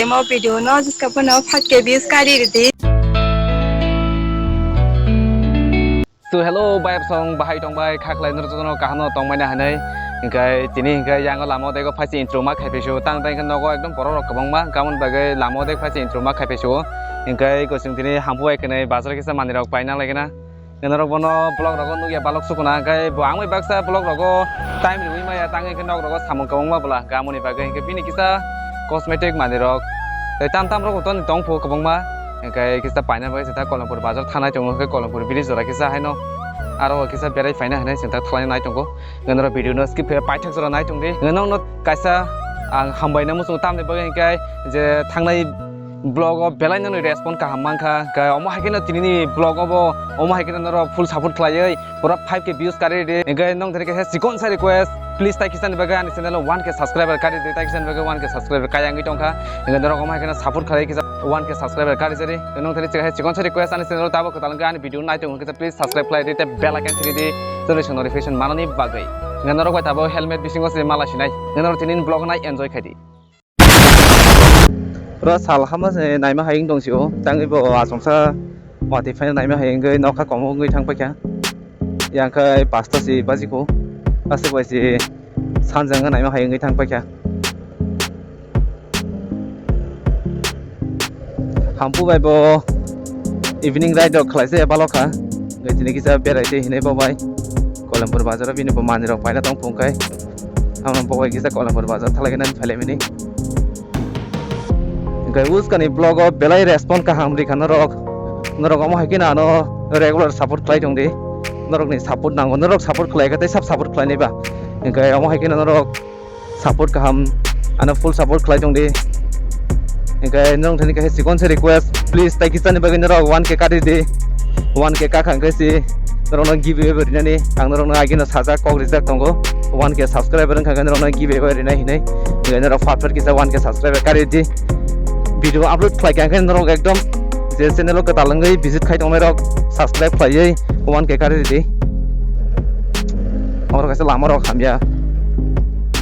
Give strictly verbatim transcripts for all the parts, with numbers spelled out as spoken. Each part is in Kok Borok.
Omo video no jiska phano five K views kari ridi. So hello bai song, bahai tong bai, kha khlai nor jotono kaham no tong mani hinwi. Hinkhe tini hinkhe yango lama o dego phaisi intro ma khai paisu, tang tang khe nogo ekdom borok rok kwbangma, gamon bagwi lama o dego phaisi intro ma khai paisu. Hinkhe kosong tini hampu bai kwnwi bazar kisa manwi rok paina lai gana. Norok bono vlog rogo nukya balok sukuna, hinkhe bo ang bai baksa vlog rogo time riwi maya, tang hinkhe nok rogo samung kwbangma bwla, gamoni bagwi hinkhe bini kisa cosmetic manwi rok tei tam tam rok toni tong phu kwbangma, hinkhe kisa paina bagwi sita Kolampur bazar thanai tongo, hinkhe Kolampur bridge jora kisa haino aro kisa berai paina hinwi sinta thalai nai tongo. Norok video no skip khe paithak jora nai tong di. Nokno kaisa ang hambai na muchung tamni bagwi hinkhe je thangnai vlog o belai no respond kaham mankha. Hinkhe omo hai kheno tini ni vlog o bo omo hai kheno norok full support khlaiwi pura five K views kari di. Hinkhe nong thani kaisa chikon sa request, please tai kisa ni bagwi ani channel o one K subscriber kari di, tai kisa ni bagwi one K subscriber kaya wngwi tongkha. Hinkhe norok omo hai kheno support khlai kisa one K subscriber kari jari. Nong thani kaisa chikon sa request ani channel o tabo kwtal wngkha ani video nai tongo kisa please subscribe khlai di tei bell icon thri di, notification manani bagwi. Hinkhe norok bai tabo helmet bisingo se mala sinai. Hinkhe norok tini ni vlog nai enjoy khai di. Pura sal hama se naima hai wng tong sio. Tangwi bo achomsa watwi phai naima hai wngwi nokha komo wngwi thang paikha. Yang khai pasta si bajiko. Aswk bai si sanjang naima hai wngwi thang paikha. Hampu bai bo evening ride rok khlai se balo kha. Ngai tini kisa berai tei hinai bo bai. Kolampur bazar o bini bo manwi rok paina tong phung khai. Amo bo bai kisa Kolampur bazar thalai nani phailai mini. Hinkhe uskani vlog o belai respond kaham rikha norok. Norok omo hai kheno ano regular support khlai tong di. Norokni support nango, norok support khlai kha tei sab support khlai nai ba. Hinkhe omo hai kheno norok support kaham, ano full support khlai tong di. Hinkhe norok thani kaisa chikon se request, please tai kisa ni bagwi norok one K kati di. One K kakha hinkhe si norokno giveaway bo rinani ang norokno agino sajak kok rijak tongo. One K subscriber wngkha khe norokno giveaway rinai hinwi. Hinkhe norok fat fat kisa one K subscriber kari di. Video upload khlai kha hinkhe norok ekdom je channel o kwtal wngwi visit khai tongnai rok subscribe khlaiwi one K kari di. Oro kaisa lama rok hamya.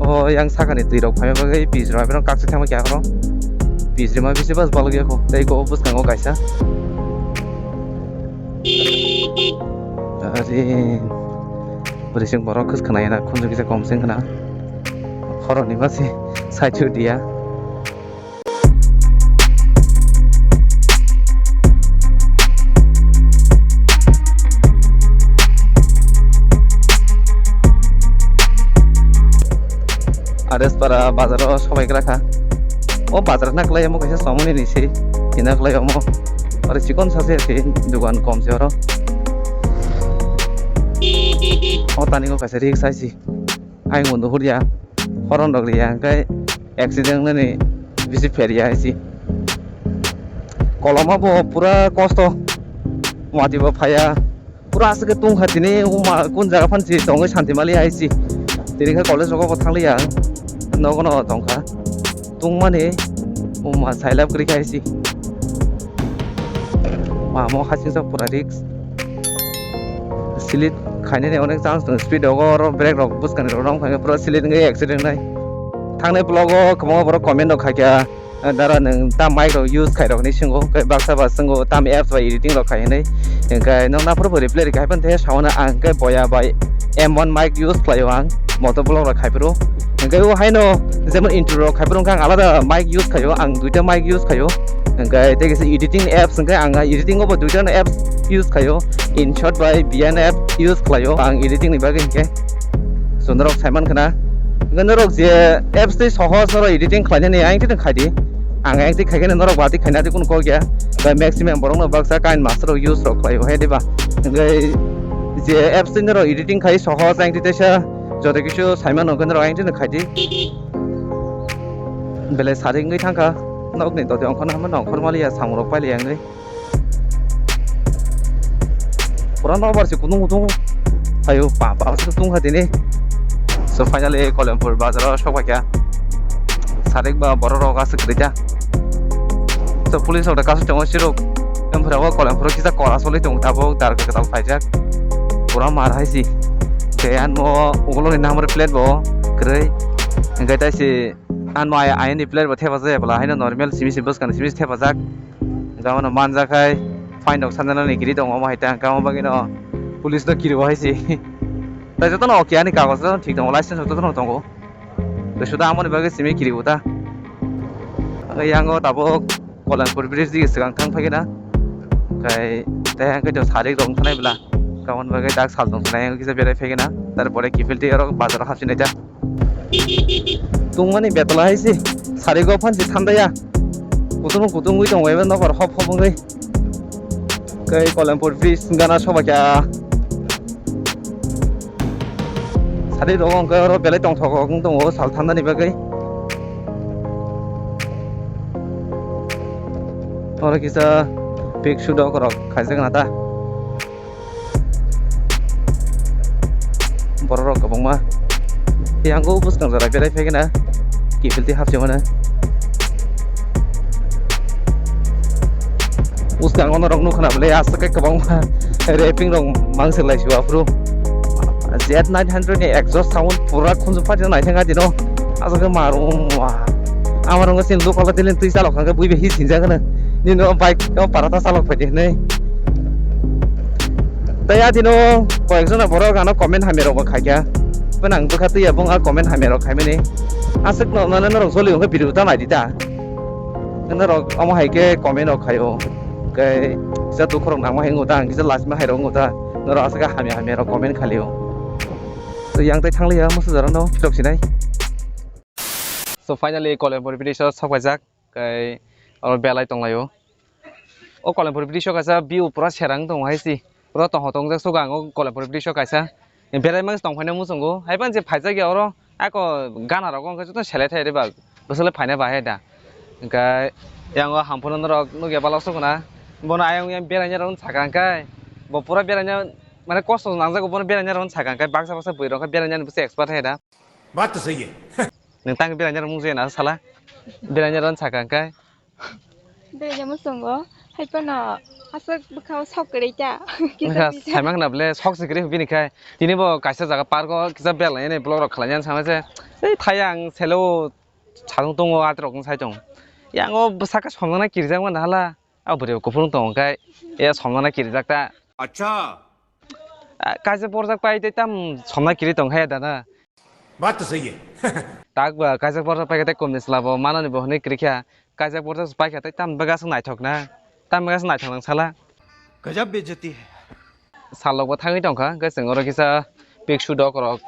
O yang sakani twi rok phaima bagwi pis rok kaksa thangma kya koro. Pis rima bisi bas balok yako. Tei ko bwskango kaisa. Are. Bwrwi sing borok khwskanai na khunju kisa kom sing khna. Horoni masi sai chu dia. Arespara bazaro sobai gra kha. O bazar na kwlai omo kaisa somoni ni se. Ina kwlai omo. Aro chikon sa se se dugan kom se oro. O tani o kaisa rik sai si. Ayung bo nuhur ya, horon rok riya, hingke accident nani bisi pher ya hai si. Koloma bo pura kosto, mati bo phaiya, pura aswk khe tungkha tini, wngma kun jaga phan si tongwi santi mali hai si. Tini khe college rogo bo thangliya, nogo no tongkha. Tungmani wngma sailab kwrwi kha hai si. Mamo hasingsa pura risk. Slip khainani onek chance tongo, speed rogo oro brake rok bwskang rok rong thangkhe pura slip wngwi accident nai. Thangnai vlog o kwbangma borok comment rok khaikha, "Dara nwng tam mic rok use khairok?" hinwi swngo, hwnkhe baksa ba swngo, "Tam apps bai editing rok khai?" hinwi. Hwnkhe nwng naphuru bo reply rikha, haiphano tei sauna ang khe boya bai M one mic use khlaio ang, moto vlog rok khaiphuru. Hwnkhe o haino jemon intro rok khaiphuru wngkha ang alada mic use khlaio, ang duita mic use khlaio. Hwnkhe tei kisa editing apps hwnkhe ang editing o bo duita no apps use khlaio, InShot bai V N app use khlaio ang editing ni bagwi hwnkhe. So norok saiman khna, hwnkhe norok je apps tei sohos norok editing khlainani ayang twi khaidi, ang ayang twi khaikhe norok watwi khaina tei kunu kok ya. Bai maximum borok no baksa KineMaster rok use rok khlaio hai diba? Hwnkhe je apps tei norok editing khai sohos ayang twi teisa joto kisu saimano hwnkhe norok ayang twi khaidi. Belai sari wngwi thangkha, nokni doti ongkhorna hwnba nongkhor maliya, samung rok pailiya wngwi. Pura nokbar se kutung kutung phaio, pa pa se tungkha tini. So finally Kolempur bazar o sokphaikha. Sarik ba borok rok aswk kwrwikha. So police rok da kasu tongo sirok. Emphra o Kolempur o kisa kora soli tongo tabuk dar kwtal phaijak. Pura mar hai si. Tei ano uguloni number plate bo kwrwi. Hwnkhe tai se Ano ai, ayani plate bo thepajak ya bwla, haino normal simi si bwskang simi si thepajak. Hwnkhe abono manjak khai fine rok sanjana ni giri tongo, omo hai ta hwnkhe omo bagwi no police no kiriwo hai si. Tai jotono okay, ani kagoj jotono thik tongo, license rok jotono tongo. Tei suda amoni bagwi simi kiriwo ta. Hwnkhe yango tabuk Kolanpur bridge digi swkang thang phaikhe na. Hwnkhe tei hwnkhe to sarik rok wngkha nai bwla. Aboni bagwi dak sal tong khe na, yang kisa berai phaikhe na. Tarpore kiphilti oro bazar o hapsinai ta. Tungmani betla hai se, sari go phan se thanda ya. Kutung kutung wi tongo, eba nokar hop hop wngwi. Kai Kolanpur bridge gana soba kya. Sari rogo wngkha oro belai tongthok wng tongo sal thanda ni bagwi. Oro kisa pik sudok rok khaijak na ta. Borok rok kwbangma. Tei ang o bwskang jora berai phai khe na kiphilti hapsi mano. Bwskango norok nukha na bwle aswk khe kwbangma rapping rok mangse lai si aphuru. Z nine hundred ni exhaust sound pura khunju phaijak naithangkha dino. Aswk khe marum. Amar wngkha chini local o tei twi chalok kha khe bui bai hi sinjak hwno. Nini o bike o para ta chalok phaidi hwnwi. Tei adino koyekjona borok ano comment hamya rokbo khaikha. Phano ang bwkha twiya bong a comment hamya rok khaimani. Aswk no, no, norok joli wngkha video ta naidi ta. Norok omo hai khe comment rok khaio. Hwnkhe kisa dukhorok nangma hai wngo ta, ang kisa lachima hai rok wngo ta. Norok aswk khe hamya hamya rok comment khalio. Yang tei thangliya musu jora no kitok sinai. So finally Kolanpur bridge o sok paijak, kai oro belai tonglaio. O Kolanpur bridge o kaisa view pura serang tong hai si. Pura tongho tongjak suka ang o Kolanpur bridge o kaisa. Berai mang tong phaina muchungo. Hai ban je phaijak ya oro ako gana rok wngkha joto selai thai re ba. Bwswk le phaina bahai da. Hwnkhe yang o hamphuno norok nukya balok sukuna. Bono ayang yang beraina rok sakha hwnkhe bo pura beraina mane kosto nangjago bono beraina rok sakha hwnkhe baksa baksa bwrwi rok khe beraina ni bwswk expert hai da. Baat to sahi hai. Nwng tang beraina rok mung jena sala. Beraina rok sakha hwnkhe. Beraina muchungo hai phano aswk bwkhao sok kwrwi ta. Kisa kisa. Saimang na bole sok se kwrwi bini khai. Tini bo kaisa jaga park o kisa beraina ni vlog rok khlaina sama se. Ei thaya ang selo Sajung tongo, atrok wng sai tong. Yang o bwsaka somnana kirijak mano hala. A bwrwi kuphur wng tongo khe, e somnana kirijak ta. Acha. A, kaisa borjak pai tei tam somna kiri tong khe dana. Baat to sahi hai. Tak ba kaisa borjak pai khe tei kumni sla bo manani bo hwnwi kiri kha. Kaisa borjak pai khe tei tam bagaswk naithok na. Tam bagaswk naithok nang sala. Gajab bejati hai. Salrok bo thangwi tongkha, hwnkhe chwng oro kisa pic shoot rok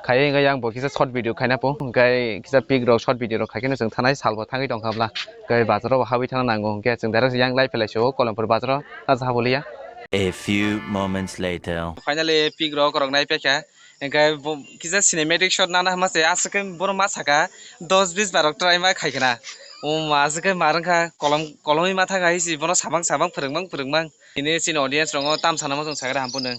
khaiwi hwnkhe yang bo kisa short video khaina po, hwnkhe kisa pic rok short video rok khaikhe chwng thanai sal bo thangwi tongkha bwla, hwnkhe bazar o bo habwi thangna nango, hwnkhe chwng direct yang lai phailai sio Kolanpur bazar o, ah, haboliya. A few moments later. Finally pic rok rok nai paikha, hwnkhe bo kisa cinematic shot nana hwnma se aswk khe borok ma saka dos bis barok try ma khaikhe na, o ma aswk khe ma rwngkha kolom kolomwi ma thangkha hisi bono sabang sabang phwrwngmang phwrwngmang. Tini chini audience rongo tam sana muchung sakha ham phunung.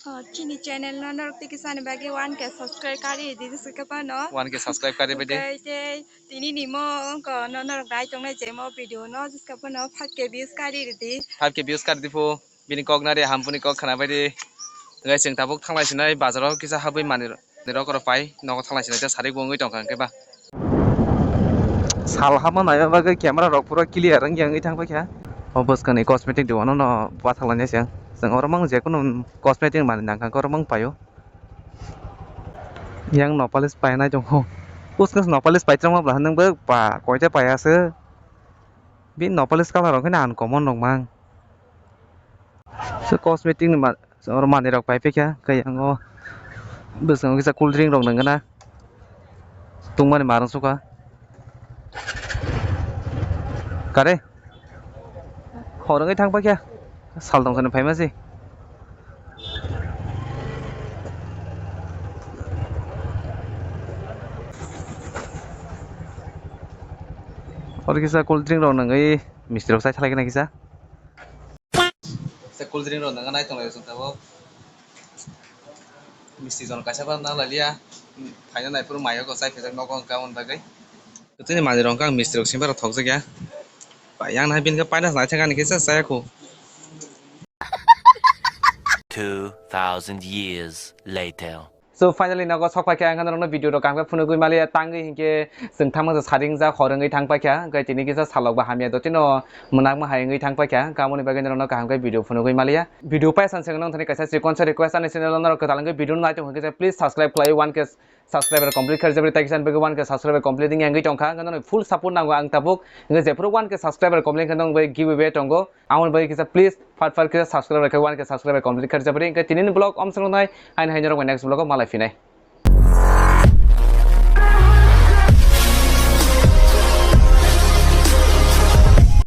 Oh, chini channel no norok tiki sani bagwi one K subscribe kari di, jesa khe phano. One K subscribe kari bai de. Okai tei tini ni mo ongko no norok nai tongnai je mo video no, jesa khe phano five K views kari di. Five K views kari di phu. Bini kok nari ham phuni kok khana bai di. Guys, chwng tabuk thanglai sinai bazar o kisa habwi manwi rok. Nirok oro pai nogo thanglai sinai ta sari wngwi tongkha hwnkhe ba. Sal hapma naima bagwi camera rok pura clear wngya wngwi thang paikha. O bwskangni cosmetic dogan o no bathalainai se ang. Chwng oro mang jekunu cosmetic manwi nangkha oro mang paio. Yang no polish painai tongo. Bwskang no polish paitwrwngma bwla nwng bo pa koita paiya se. Bini no polish colour rok khe uncommon rok mang. So cosmetic ni ma-, oro manwi rok pai paikha, khe yang o bwskango kisa cool drink rok nangkha na tungmani marang sukha. Kare hor wngwi thang paikha, sal tong sani phaima se. Oro kisa cool drink rok nangwi misti rok chai salai khe na kisa. Tei cool drink rok nangkha nai tonglai chwng tabuk. Misti jon kaisa phano nang lailiya. Phaina naiphuru mayo ko chai khaijak nogo hwnkha aboni bagwi. Kwtwini manwi rok hwnkha ang misti rok simi rok thokjak ya. Yang nahai bini khe paina nai thangkha ani kisa chaya khu. Two thousand years later. So finally nogo sok paikha, ang norokno video rok kaham khe phunugwi maliya, tangwi hinkhe chwng thangma sa saring ja khorwngwi thang paikha, hwnkhe tini kisa salok ba hamya dotino mwnakma hai wngwi thang paikha, hwnkhe amoni bagwi norokno kaham khe video phunugwi maliya. Video paisa sengno thani kaisa chikon sa request ani channel norok kwtal wngwi video nai tong hwnkhe please subscribe khlai one K subscriber complete kharjabri, tai kisa bagwi one K subscriber complete wngwi tongkha, hwnkhe norok full support nango ang tabuk, hwnkhe jephuru one K subscriber complete khe nong bai giveaway tongo, amoni bagwi kisa please fat fat kisa subscriber khe one K subscriber complete kharjabri, hwnkhe tini vlog om swngnai, haino haino rok next vlog o malai phinai.